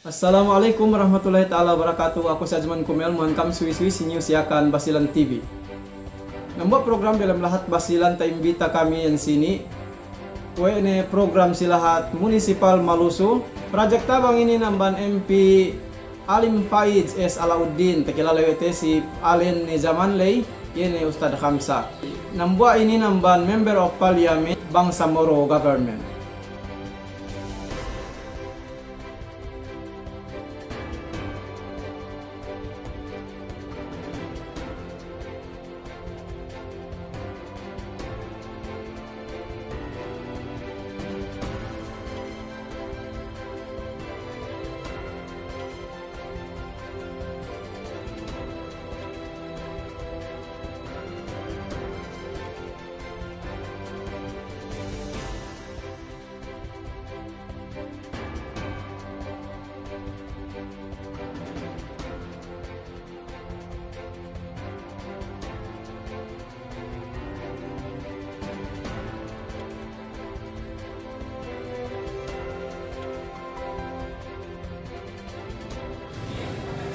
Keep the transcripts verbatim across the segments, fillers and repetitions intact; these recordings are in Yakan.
Assalamu alaikum warahmatullahi ta'ala wabarakatuh. Aku si Ajman Kumel, muwan kam suwi-suwi si News Yakan Basilan T V. Dambuwa' program delem lahat Basilan ta'imbita kami iyan sini. Kuwe' ne program si lahat Munisipal Maluso. Project tabang inin amban M P Alim Faiz S Alauddin, takilale we' te si alen ne jaman ley, iye ne Ustadz Khamsa. Dambuwa' inin amban Member of Parliament, Bangsamoro Government.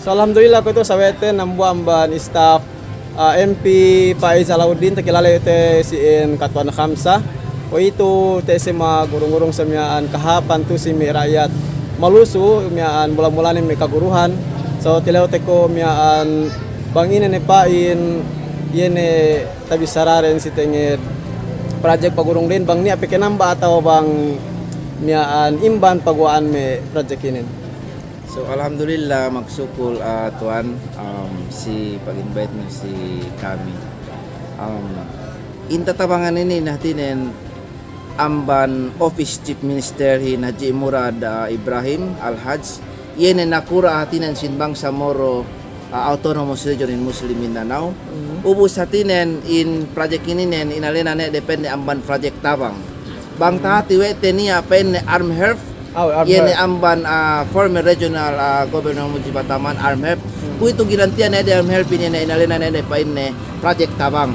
So, alhamdulillah, kuwe'itu sawe'te dambuwa' amban staff, ah, M P Faiz Alauddin, takilale te si in Katuwan Khamsa. Kuwe'itu te si magurung-gurung sa miya'an kahāpan tu'u si me' ra'yat Maluso miya'an mula-mulanen me' kaguruhan. So, tilewte ko' miya'an bang ine ne pa'in, iye ne tabissararen si tenged project pagurung ley, bang niya' pe kenamba atawa bang miya'an imban paguwa'an me' project inin. So, alhamdulillah, magsukul, ah, Tuwan, um, si pag-invite niyu si kami. Um, in tatabangan inin hātinen amban Office Chief Minister hi Haji Murad, ah, Ibrahim Al-Haj, iye ne nakura' hātinen sin Bangsamoro, ah, Autonomous Region in Muslim Mindanao. Mhm. Ubus hātinen in project ininen inalena ne depende amban project tabang. Bang tahati we' te niya' pa'inne ARMHELP, iye ne amban, ah, former regional, ah, governor Mujib Ataman, ARMHELP. Hmm. Kuwe'itu ginantiya' ne de ARMHELP inin, inalena ne de pa'inne project tabang.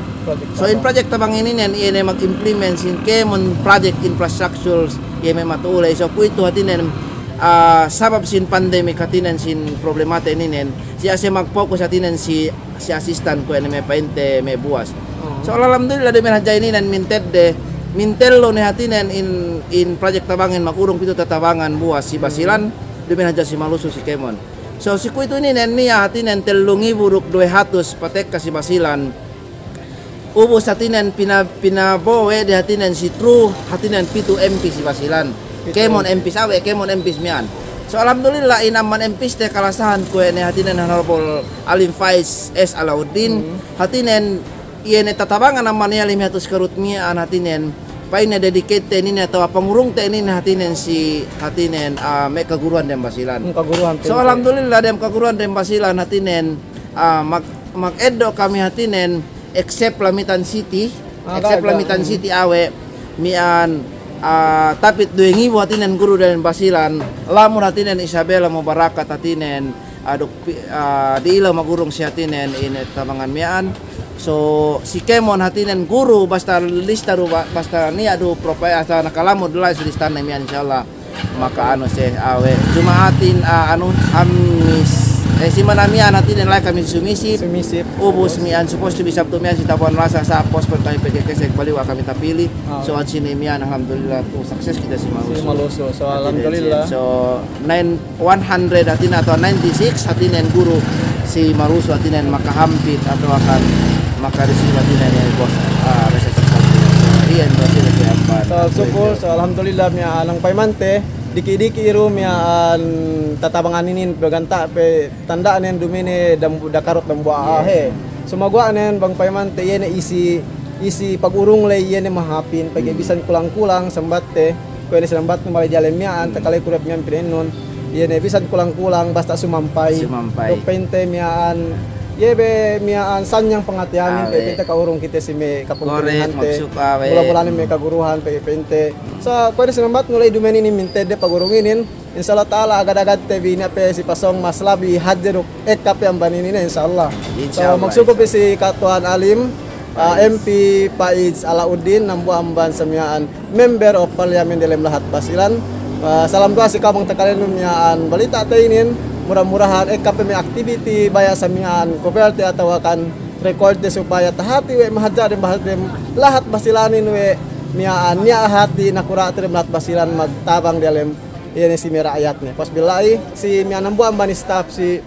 So, in project tabang ininen, iye ne mag-implement sin kēmon project infrastructures, iye me' matu'u ley. So, kuwe'itu hātinen, ah, sabab sin pandemic hātinen sin problemate ininen, siye ase mag-focus hātinen si si assistant kuwe' ne me' pa'inte me' buwas. Oh. So, alhamdulillah, duma'in hadja ininen mintedde, mintellu ne hātinen in, in project tabangin magurung pitu tatabangan buwas si Basilan, duma'in hadja si Maluso si kēmon. So, si kuwe'itu ininen niya' hātinen tellu ngibu duk duwe hatus patekka si Basilan. Ubus hātinen pina-, pinabo'o we' de hātinen si through hātinen pitu M P si Basilan. Kēmon M P sawe', kēmon M P miya'an. So, alhamdulillah, in amban M P te kalasahan kuwe' ne hātinen Honorable Alim Faiz S Alauddin, hātinen iye ne tatabangan amban iye lime hatus karut miya'an hātinen, pa'inne dedicate te inin atawa pangurungte inin hātinen si hātinen, ah, me' kaguruhan dem Basilan. Hmm, kaguruhan. So, alhamdulillah, dem kaguruhan dem Basilan hātinen, ah, mag-, mageddo' kami hātinen, except Lamitan City, except Lamitan City awe', miya'an, ah, tapit duwe ngibu hātinen guru dem Basilan, lamud hātinen Isabela Mubarakat hātinen, ah, duk pi-, ah, di'ilew magurung si hātinen in tatabangan miya'an. So, si kēmon hātinen guru basta lista du ba-, basta niya' du propa-, asa nakalamud la'i si listane miya'an, insya Allah. Maka anu se, awe', Juma'atin, ah, anu, Hamis, eh, simana miya'an hātinen la'i kami si Sumisip. Sumisip. Ubus miya'an supposed to be Sabtu miya'an si Tabuan Lasa, sa' postpone kami pegge' kesek baliwa' kami tapili'. Ah. So, hātinen miya'an, alhamdulillah, tu sukses kite si Maluso. Si Maluso. So, alhamdulillah. So, nine, one hundred hātinen atawa ninety-six hātinen guru si Maluso hātinen makahampit atawa kan maka-receive hātinen, eh, bos, ah, research. Iyan, berarti lagi apa? So, syukur, so, alhamdulillah, miya'an bang payamante, diki'-diki' iru miya'an tatabangan inin, peganta' pe tanda'nen duma'in ne dam-, dakarut dambuwa' ahe. Sumaguwa'nen bang payamante iye ne isi, isi pagurung ley iye ne mahāpin, pegge' bisan kulang-kulang sambatte, kuwe' ne sinambatnu mala'i diyalem miya'an, takale kurep miya'an pina'inun, iye ne bisan kulang-kulang basta sumampay. Sumampay. Duk pa'inte miya'an, iye be miya'an sanyang pangateyanin, pegge' pa'inte ka'urung kite si me' kapungtina'ihante. Korek, maksud awe'. Mula-mulanen me' kaguruhan, pegge' pa'inte. Sa' kuwe' ne sinambatnu ley duma'in inin mintedde pagurung inin, insya Allah ta'ala, agad-agad te bi niya' pe si pasōng mas labi hadje duk ekka pe amban inin, insya Allah. Insya Allah, insya Allah. So, magsukul pe si Katuwan Alim, ah, M P Faiz Alauddin, dambuwa' amban sa miya'an Member of Parliament delem lahat Basilan. Ah, salam du'a si ka'u bang takalenu miya'an balita'te inin, mura-murahan ekka pe me' activity baya' sa miya'an cover te atawa kan record te supaya tahati we' mahadja' dem bahas dem lahat Basilanin we' miya'an niya' hati nakura' te dem lahat Basilan magtabang diyalem iye ne si me' ra'yatne. Pas billahi si miya'an ambuwan bani staff si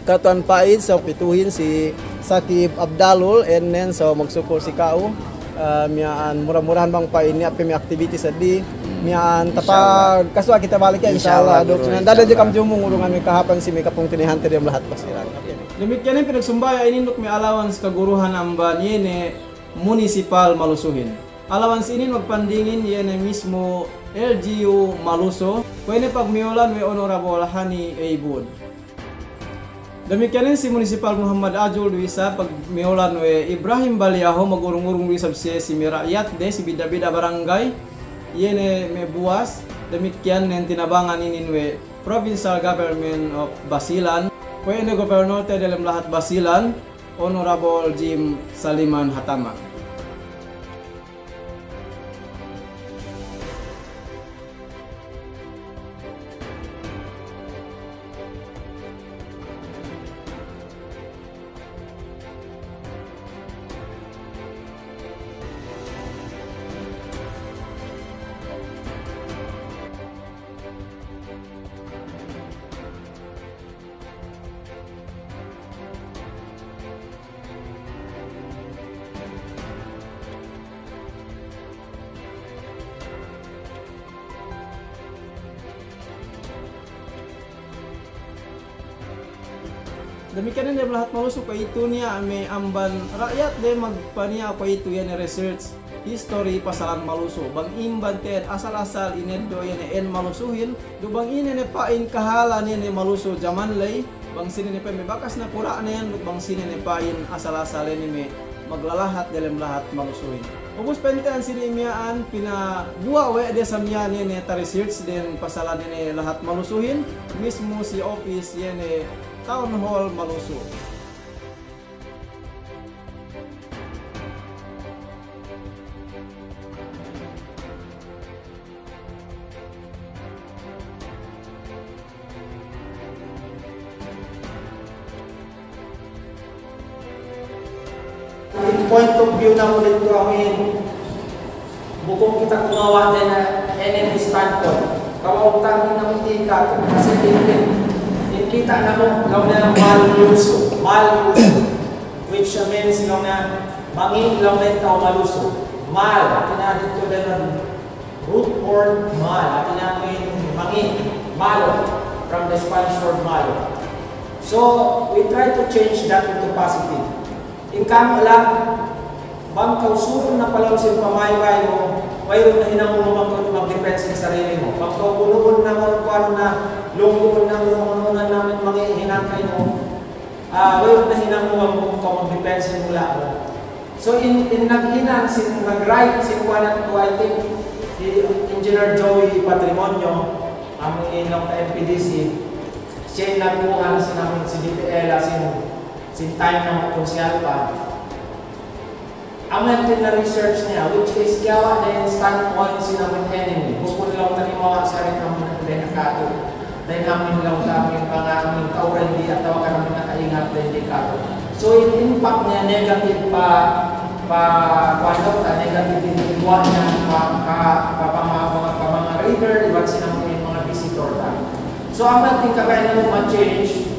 Katuwan Pa'in, so pituhin si Sakib Abdalul, ēnnen so magsukul si ka'u, eh, miya'an mura-murahan bang Pa'in niya' pe me' activity seddi, miya'an tapakasuwa' kite balik ya, insya Allah, duk. Insya Allah, guru, insya Allah. Duk, nanda je kam jumung urungan me' kahāpan si me' kapungtina'ihante dem lahat Basilan. Damikkiyan ne pinagsumbaya' inin duk me' allowance kaguruhan amban iye ne munisipal Malusuhin. Allowance inin magpandingin iye ne mismu L G U Maluso, kuwe' ne pagmiyolan we' Honorable Hani Eibud. Damikkiyan ne si Munisipal Muhammad Ajul du isab pagmiyolan we' Ibrahim Baliaho, magurung-urung du isab siye si me' ra'yatde si bidda'-bidda' barangay, iye ne me' buwas, damikkiyan ne tinabangan inin we' Provincial Government of Basilan, kuwe' ne Gobernorte delem lahat Basilan, Honorable Jim Saliman Hatama. Damikkiyan ne dem lahat Maluso kuwe'itu niya' me' amban ra'yatde magpaniya' kuwe'itu iye ne research history pasalan Maluso. Bang imban te'ed asal-asal ineddo' iye ne ēn Malusuhin, duk bang ine ne pa'in kahalan iye ne Maluso jaman ley, bang sine ne pa'in me' bakas nakura'nen, duk bang sine ne pa'in asal-asal iye ne me' maglalahat delem lahat Malusuhin. Ubus pente'an sine miya'an pinaguwa' we' de sa miya'an iye ne ta-research den pasalan iye ne lahat Malusuhin, mismu si office iye ne Town Hall Maluso. In point of view namu' didtu amin, bukun kita kumawa' den enemy standpoint. Kawaw tabi' namu' ika tu, kasi in, in kita' namu' laung niya Maluso, Maluso, which means laung niya mangi' laung niya tau Maluso. Mal, hātinen didtu den root word mal, hātinen mangi', malo, from the Spanish word malo. So, we try to change that into positive. In kami lang, bang kaw surun na pa lawm sin pamaybay mu, wayruun na hinang mu mag-, mag-defense sin sarili mu. Bang kaw bunuun na mu, kuwan na, lungguun na mu, bunuun na mu, mangi' hinang kaymu. Ah, wayruun na hinang mu bang kaw mag-defense sin mula' mu. So, in, in naghinang sin, nag-write sin kuwan yadtu, I think, hi Engineer Joey Patrimonio, amu in laung ta M P D C, siye in nagkuhan sin amu in si D P L, sin, sin time namu' konsehal pa. Amu yadtu in na-research niya, which is kiyawa' ne in standpoint sin amu in enemy. Bukun laung ta kimawa' sa rin amu in dayn ha katu'. Dayn amu in laung ta amu in pangamu in tau rin di atawa kan amu in nakaingat dayn di katu'. So in impact niya negative pa, pa, kuwan laung ta negative in guwa' niya pa, pa, pa, pa manga, pa manga reader, iban sin amu in manga visitor ta. So amu yadtu in kabaya' namu' ma-change,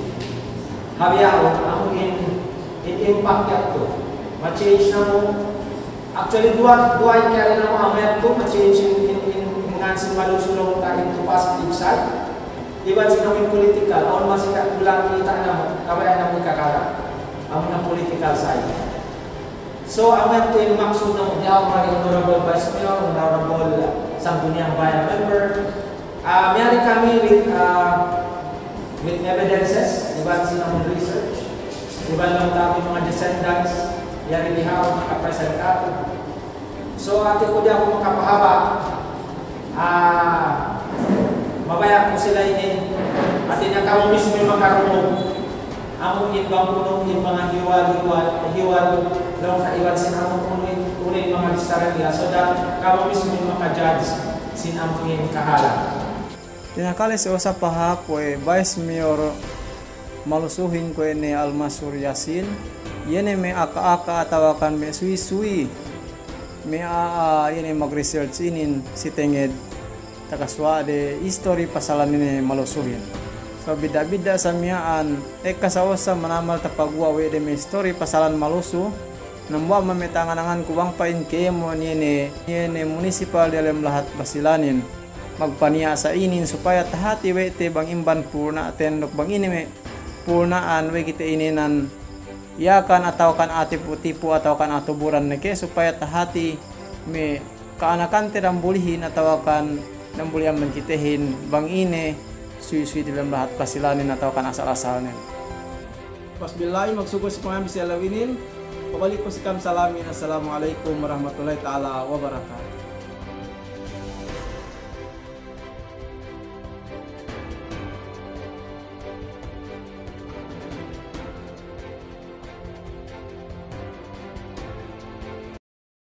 ha bihaun, amu in, in impact yadtu. Ma-change namu'. Actually, duwa, duwa in kiyari namu' amu yadtu, ma-change in, in, in, in ngan sin Maluso laung ta into positive side. Iban sin amu in political, awn masi ka kulang kita' namu', kabaya' namu' ikakala. Amu in political side. So, amu yadtu in maksud namu' diyawa' mari Honorable Vice Mayor, Honorable Sangguniang Bayan member, Ah, miyari kami with, ah, with evidences, iban sin amun research, iban laung ta amun manga descendants, yari bihaun maka-present katu'. So, hati ku di' aku makapahaba', ah, mabaya' ku sila inin, hati niya kamu mismu in makarungug. Amu in bang unu in manga hiwal, hiwal, hiwal, laung ta iban sin amu unu in, unu in manga bissara nila, so that kamu mismu in maka-judge sin amu in kahalan. Dinakale si Osa Pahāp we' Vice Mayor Malusuhin kuwe' ne Almasur Yasin, iye ne me' aka-aka atawakan me' suwi-suwi, me' a'a iye ne mag-research inin si tenged takasuwa'de istori pasalan ine Malusuhin. So bidda'-bidda' sa miya'an, ekka sa Osa manamal tapaguwa' we' de me' istori pasalan Malusu, dambuwa' me' tangan-anganku bang pa'in kēmon iye ne, iye ne munisipal diyalem lahat Basilanin. Magpaniya' sa inin supaya tahati we' te bang imban purna'ten duk bang ine me' purna'an we' kite ininan Yakan atawakan a'a tipu'-tipu' atawakan a'a tuburan ne ke supaya tahati me' ka'anakante dambulihin atawakan dambulihan me' kitehin bang ine suwi-suwi diyalem lahat Basilanin atawakan asal-asalnen. Pas billahi magsukul si pangayam si ellew inin, pabalik ku si ka'am salamin, assalamu alaikum warahmatullahi ta'ala wabarakatuh.